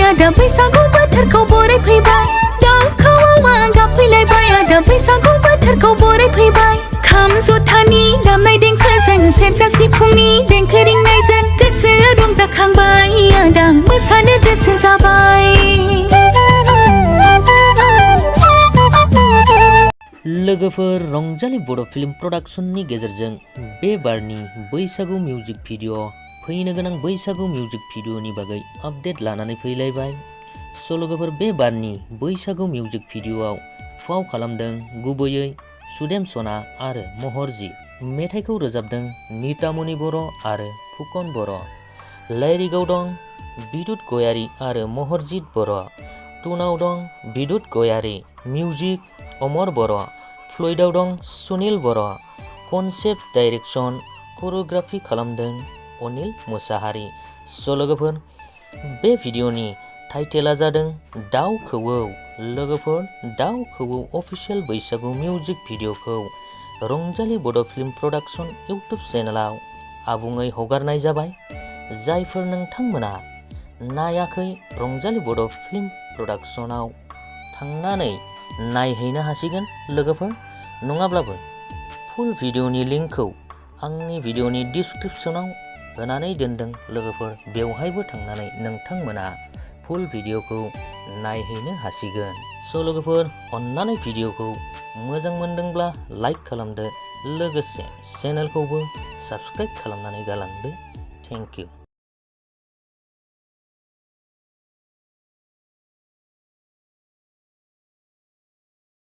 आदा बैसागु बोथोरखौ बरायफैबाय दाउ खौवौआ गाबफैलायबाय आदा बैसागु बोथोरखौ बरायफैबाय खाम जथानि दामनाय देंखोजों सेरजा सिफुंनि देंखो रिंनायजों गोसोआ रंजाखांबाय आदा मोसानो गोसो जाबाय। लोगोफोर रंजाली बड' फिल्म प्रडाक्शननि गेजेरजों बे बारनि बैसागु मिउजिक भिडिअ फैनो गोनां बैसागु मिउजिक भिडिअनि बागै आपडेट लानानै फैलायबाय। स' लोगोफोर बे बारनि बैसागु मिउजिक भिडिअआव फाव खालामदों गुबैयै सुदेम सना आरो महरजित। मेथाइखौ रोजाबदों नितामनि बर' आरो फुकन बर'। लिरिकआव दं बिदुत गयारी आरो महरजित बर'। टुनाव दं बिदुत गयारी, मिउजिक अमर बर', फ्लुइडआव दं सुनिल बर', कनसेप्ट डाइरेक्सन करिय'ग्राफि खालामदों अनिल मुसाहारि। स' लोगोफोर बे भिडिअनि टाइटेला जादों दाउ खौवौ। लोगोफोर दाउ खौवौ अफिसियेल बैसागु मिउजिक भिडिअखौ रंजाली बड' फिल्म प्रडाक्शन इउटुब चेनेलाव आबुङै हगारनाय जाबाय। जायफोर नोंथांमोना नायाखै रंजाली बड' फिल्म प्रडाक्शनाव थांनानै नायहैनो हासिगोन लोगोफोर। नङाब्लाबो फुल भिडिअनि लिंकखौ आंनि भिडिअनि डिसक्रिपसनाव होनानै दोनदों लोगोफोर। बेवहायबो थांनानै नोंथांमोना फुल भिडिअखौ नायहैनो हासिगोन। स' लोगोफोर अन्नानै भिडिअखौ मोजां मोनदोंब्ला लाइक खालामदो, लोगोसे चेनेलखौबो साबस्क्राइब खालामनानै गालांदो। Thank you.